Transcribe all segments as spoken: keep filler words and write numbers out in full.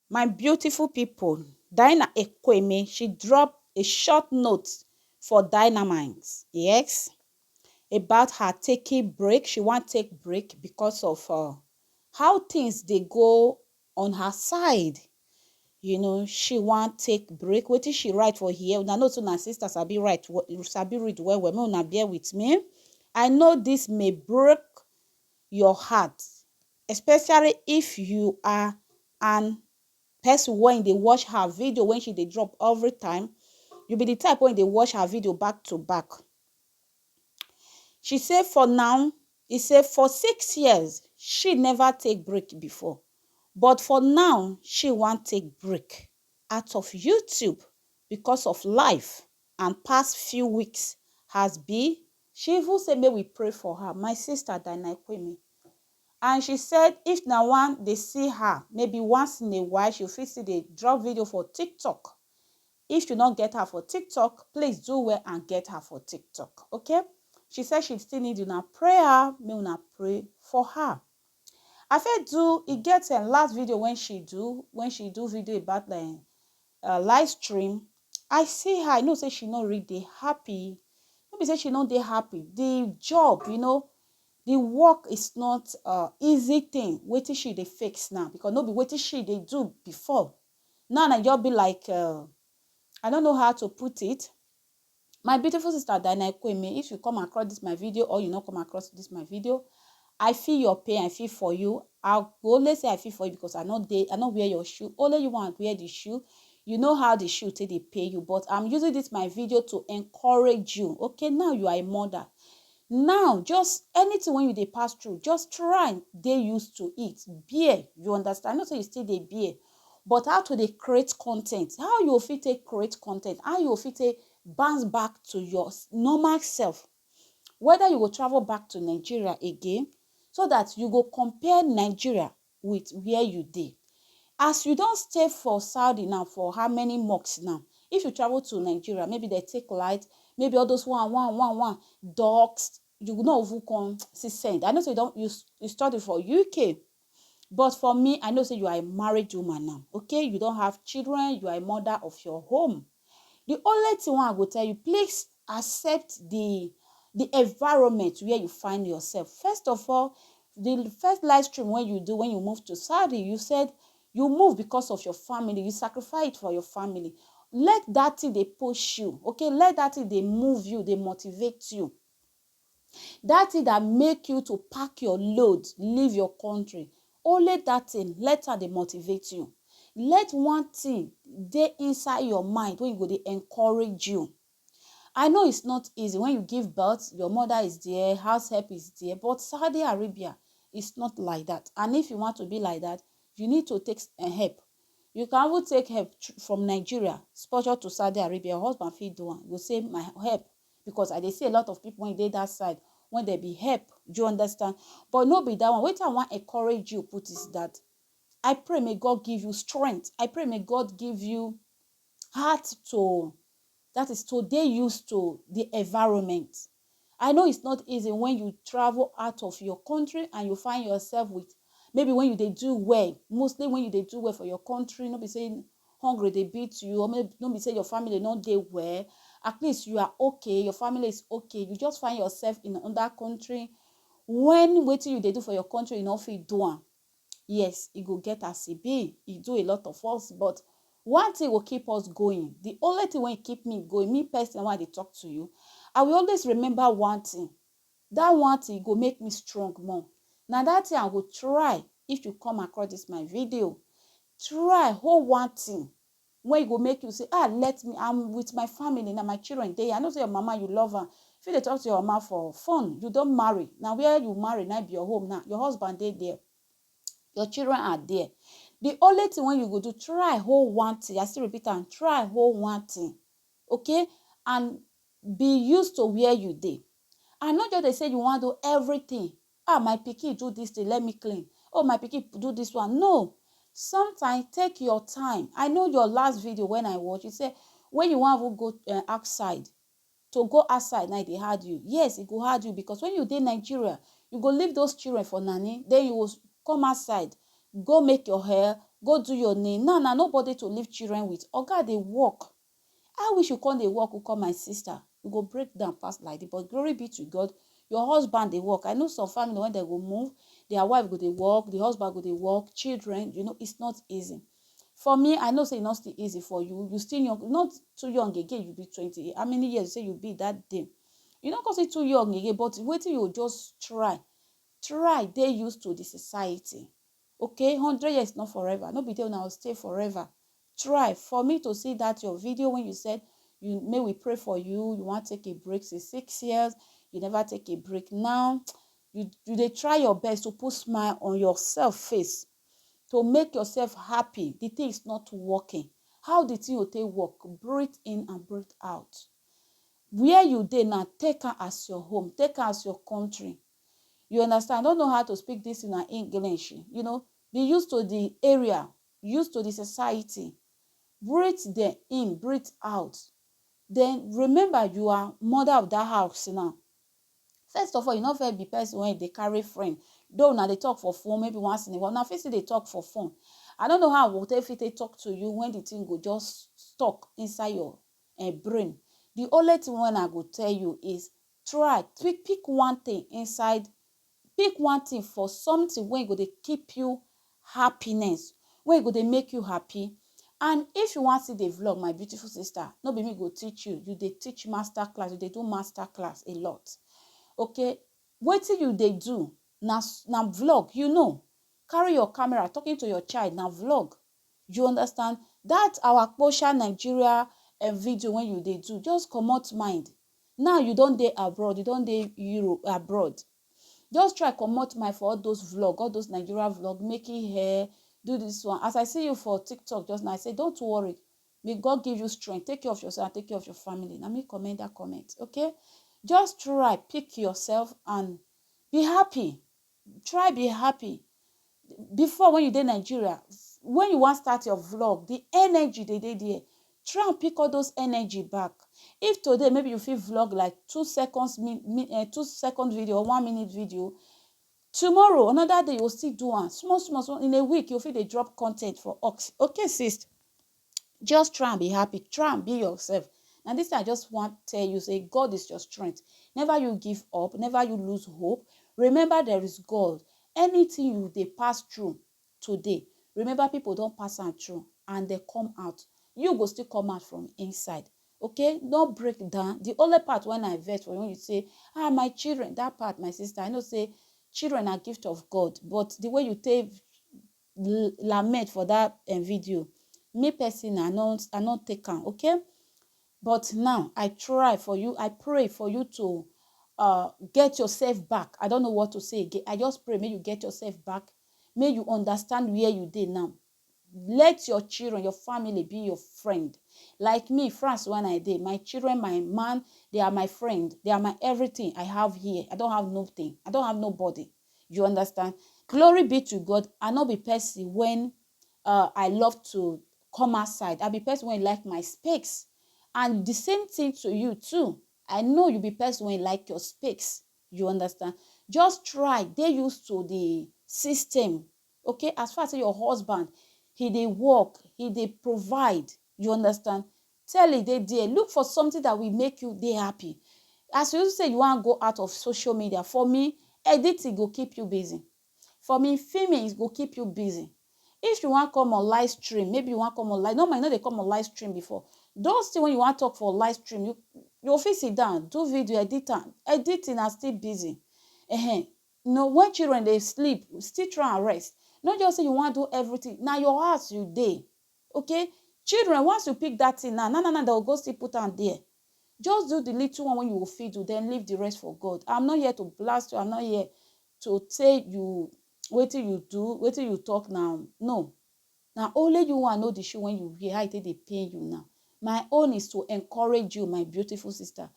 My beautiful people, Dinah Ekweme, she dropped a short note for Dynamite, yes, about her taking break. She want take break because of uh, how things dey go on her side. You know, she want take break. Wetin she write for here? Una know say na sister sabi write, sabi read well well. Make una bear with me. I know this may break your heart, especially if you are an person wey dey watch her video when she dey drop every time. You be the type wey dey watch her video back to back. She say for now, e say for six years, she never take break before. But for now, she wan take break out of YouTube because of life and past few weeks has been. She even say make we pray for her, my sister Dinah Ekweme. And she said if na one dey see her, maybe once in a while, she fit still dey drop video for TikTok. If you no get her for TikTok, please do well and get her for TikTok, okay? She said she still need una prayer, make una pray for her. I fit do, e get um, last video when she do, when she do video about the uh, live stream. I see her, I know say she no really dey happy. No be say she no dey happy. The job, you know, the work is not uh, easy thing. Wetin she dey fix now, because no be wetin she dey do before. Now na just be like uh, I don't know how to put it. My beautiful sister Dinah Ekweme, if you come across this my video or you not come across this my video, I feel your pain, I feel for you. I go only say I feel for you because I not dey, I not wear your shoe. Only you want wear the shoe. You know how the shoe take dey pay you. But I'm using this my video to encourage you. Okay, now you are a mother. Now, just anything when you dey pass through, just try dey used to it. Bear, you understand? Not say you still dey bear, but how to dey create content. How you fit take create content? How you fit take bounce back to your s- normal self? Whether you go travel back to Nigeria again, so that you go compare Nigeria with where you dey. As you don stay for Saudi now for how many months now? If you travel to Nigeria, maybe they take light, maybe all those one, one, one, one, dogs, you go not even come see send. I know say you don't you, s- you study for U K, but for me, I know say you are a married woman now. Okay, you don't have children, you are a mother of your home. The only thing I go tell you, please accept the the environment where you find yourself. First of all, the first live stream when you do when you move to Saudi, you said you move because of your family, you sacrifice it for your family. Let that thing they push you, okay? Let that thing they move you, they motivate you. That thing that make you to pack your load, leave your country. Only that thing, let her they motivate you. Let one thing they inside your mind when you go they encourage you. I know it's not easy. When you give birth, your mother is there, house help is there, but Saudi Arabia is not like that. And if you want to be like that, you need to take a help. You can even take help tr- from Nigeria, sponsor to Saudi Arabia. Your husband feed do one. You say my help because I dey see a lot of people when they that side when they be help. Do you understand? But no be that one. What I want encourage you put is that I pray may God give you strength. I pray may God give you heart to that is to dey used to the environment. I know it's not easy when you travel out of your country and you find yourself with maybe when you they do well, mostly when you they do well for your country, not be saying hungry they beat you, or maybe not be say your family not dey well. At least you are okay, your family is okay. You just find yourself in another country when waiting you they do for your country, you know, fit do am. Yes, e go get as e be. E do a lot of us, but one thing will keep us going. The only thing will keep me going, me personally, when I dey talk to you, I will always remember one thing. That one thing go make me strong more. Now that thing I will try. If you come across this my video, try hold one thing when e go make you say, ah, let me, I'm with my family now, my children dey. I know say your mama, you love her. If you dey talk to your mama for phone, you don't marry. Now where you marry, now be your home now. Your husband dey there. Your children are there. The only thing when you go do, try hold one thing. I still repeat and try hold one thing. Okay? And be used to where you dey. And not just they say you want to do everything. Ah, my pikin do this thing, let me clean. Oh, my pikin do this one. No. Sometimes take your time. I know your last video when I watch, you say when you want to go uh, outside, to go outside now, they hard you. Yes, it go hard you because when you dey Nigeria, you go leave those children for nanny, then you will come outside, go make your hair, go do your name. Now, na nobody to leave children with. Oga dey work. I wish you come dey work, you come my sister. You go break down pass like this. But glory be to God. Your husband dey work. I know some family when they go move, their wife go dey work, the husband go dey work, children, you know, it's not easy. For me, I know say e not still easy for you. You still young, not too young again, you be twenty. How many years you say you be that day? You not go say too young again, but wetin you just try, try dey used to the society. Okay, hundred years not forever. No be there now stay forever. Try for me to see that your video when you said you may we pray for you. You want take a break, say six years, you never take a break. Now you you dey try your best to put smile on yourself face to make yourself happy. The thing is not working. How the thing will take work? Breathe in and breathe out. Where you dey now, take am as your home, take am as your country. You understand? I don't know how to speak this in an English. You know, be used to the area, used to the society. Breathe them in, breathe out. Then remember, you are mother of that house now. First of all, you no fit be person wey dey carry friend. Though una dey talk for phone, maybe once in a while, una fit still dey talk for phone. I don't know how I go take fit take talk to you when the thing go just stuck inside your eh, brain. The only thing wey I go tell you is try pick pick one thing inside, pick one thing for something wey go dey keep you happiness, wey go dey make you happy. And if you wan see the vlog, my beautiful sister, no be me go teach you. You dey teach master class, you dey do master class a lot. Okay, wetin you dey do na s- na vlog, you know. Carry your camera, talking to your child, na vlog. You understand? That our Kposha Nigeria eh, video when you dey do, just comot mind. Now you don dey abroad, you don dey Europe abroad. Just try comot mind for all those vlog, all those Nigeria vlog, making hair, do this one. As I see you for TikTok just now, I say, don't worry. May God give you strength. Take care of yourself and take care of your family. Let me comment that comment, okay? Just try, pick yourself and be happy. Try be happy. Before, when you dey Nigeria, when you wan start your vlog, the energy dey dey there. Try and pick all those energy back. If today, maybe you fit vlog like two seconds, mi- mi- eh, two second video or one minute video, tomorrow, another day, you still do am. Small, small, small. In a week, you fit dey drop content for us. Okay, sis. Just try and be happy. Try and be yourself. Now, this thing I just want tell you, say God is your strength. Never you give up. Never you lose hope. Remember, there is God. Anything you dey pass through today, remember, people don pass am through and they come out. You go still come out from inside. Okay, no break down. The only part when I vex for when you say, ah, my children, that part, my sister, I know say children are gift of God, but the way you take l- lament for that um, video, me person, I not I not take am, okay? But now I try for you, I pray for you to uh get yourself back. I don't know what to say again. I just pray, may you get yourself back. May you understand where you dey now. Let your children, your family be your friend. Like me, France, when I dey, my children, my man, they are my friend. They are my everything I have here. I don't have nothing. I don't have nobody. You understand? Glory be to God. I no be person when uh, I love to come outside. I be person when like my specs. And the same thing to you too. I know you be person when like your specs. You understand? Just try. They used to the system. Okay, as far as your husband, he dey work, he dey provide. You understand? Tell it dey there. Look for something that will make you dey happy. As you say, you want to go out of social media. For me, editing go keep you busy. For me, filming go keep you busy. If you want come on live stream, maybe you want come on live. No, no, they come on live stream before. Those things when you want talk for live stream, you you fit sit down, do video, edit am. Editing are still busy. Ehen. No, when children they sleep, still try and rest. Not just say you want do everything. Now your house you dey. Okay? Children, once you pick that thing now, no, no, no, they'll go still put on there. Just do the little one when you will feed you, then leave the rest for God. I'm not here to blast you. I'm not here to say you wait till you do, wait till you talk now. No. Now only you want know the shoe when you wear, how it dey pain you now. My own is to encourage you, my beautiful sister.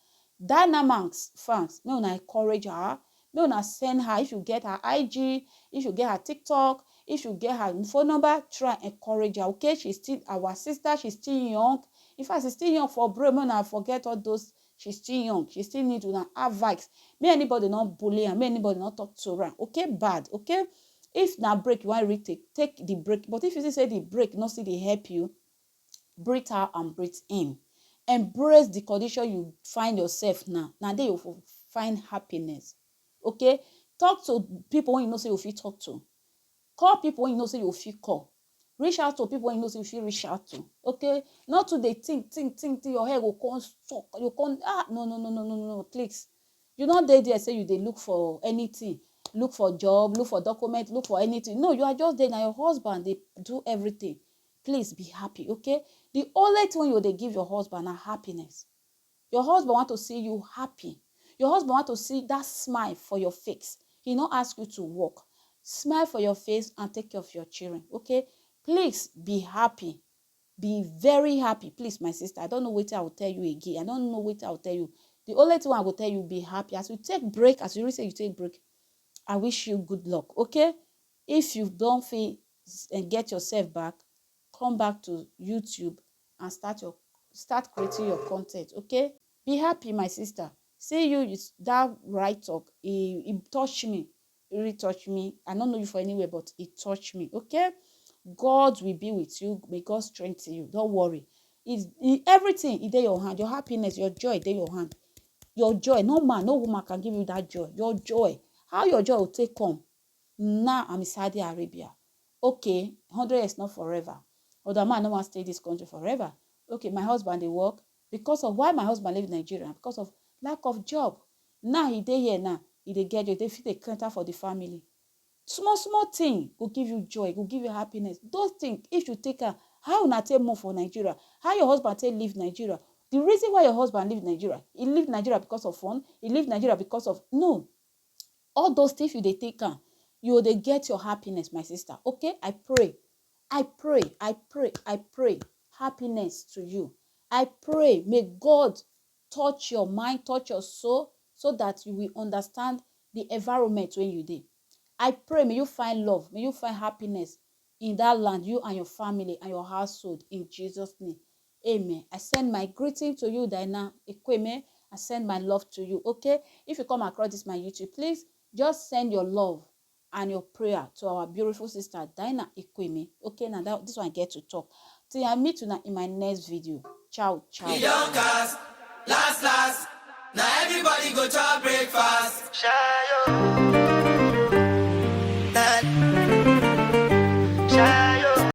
Dynamax fans, may una encourage her. May una send her if you get her I G, if you get her TikTok, if you get her phone number, try encourage her. Okay, she's still our sister, she's still young. In fact, she's still young for brain. May una forget all those. She's still young. She still need una advice. May anybody not bully her. May anybody not talk to her. Okay, bad. Okay, If na break you wan really take, take the break. But if you see say the break no still dey help you, breathe out and breathe in. Embrace the condition you find yourself now. Na there you go find happiness. Okay? Talk to people wey you know say you fit talk to. Call people wey you know say you fit call. Reach out to people wey you know say you fit reach out to. Okay? Not to dey think, think, think, think, your head go come stuck. You come, ah, no, no, no, no, no, no, please. You no dey there say you dey look for anything, look for job, look for document, look for anything. No, you are just there. Na your husband dey do everything. Please be happy, okay? The only thing you dey give your husband na happiness. Your husband want to see you happy. Your husband want to see that smile for your face. He no ask you to work. Smile for your face and take care of your children, okay? Please be happy. Be very happy, please, my sister. I don't know wetin I will tell you again. I don't know wetin I will tell you. The only thing I go tell you, be happy. As you take break, as you really say you take break, I wish you good luck, okay? If you don't feel and get yourself back, come back to YouTube and start your start creating your content, okay? Be happy, my sister. See you, you s- that right talk, it, it touched me. It really touched me. I don't know you for anywhere, but it touched me, okay? God will be with you. May God strengthen you. Don't worry. It's it, everything is there your hand. Your happiness, your joy, there your hand. Your joy, no man, no woman can give you that joy. Your joy, how your joy will take come? Now I'm in Saudi Arabia. Okay, hundred years not forever. Or the man no wan stay this country forever. Okay, my husband dey work because of why my husband leave Nigeria, because of lack of job. Now he dey here now, he dey get job, dey fit dey cater for the family. Small small thing go give you joy, go give you happiness. Those things, if you take am, how una take move for Nigeria? How your husband take leave Nigeria? The reason why your husband leave Nigeria, he leave Nigeria because of fun, he leave Nigeria because of, no. All those things you dey take am, you go dey get your happiness, my sister. Okay, I pray, I pray, I pray, I pray happiness to you. I pray may God touch your mind, touch your soul, so that you will understand the environment wey you dey. I pray may you find love, may you find happiness in that land, you and your family and your household, in Jesus' name. Amen. I send my greeting to you, Diana Ekweme. I send my love to you. Okay, if you come across this my YouTube, please just send your love and your prayer to our beautiful sister Diana Ekweme. Okay, now that this one I get to talk. Till I meet you now in my next video. Ciao, ciao. We don cast, last, last. Now everybody go chop breakfast. Shayo.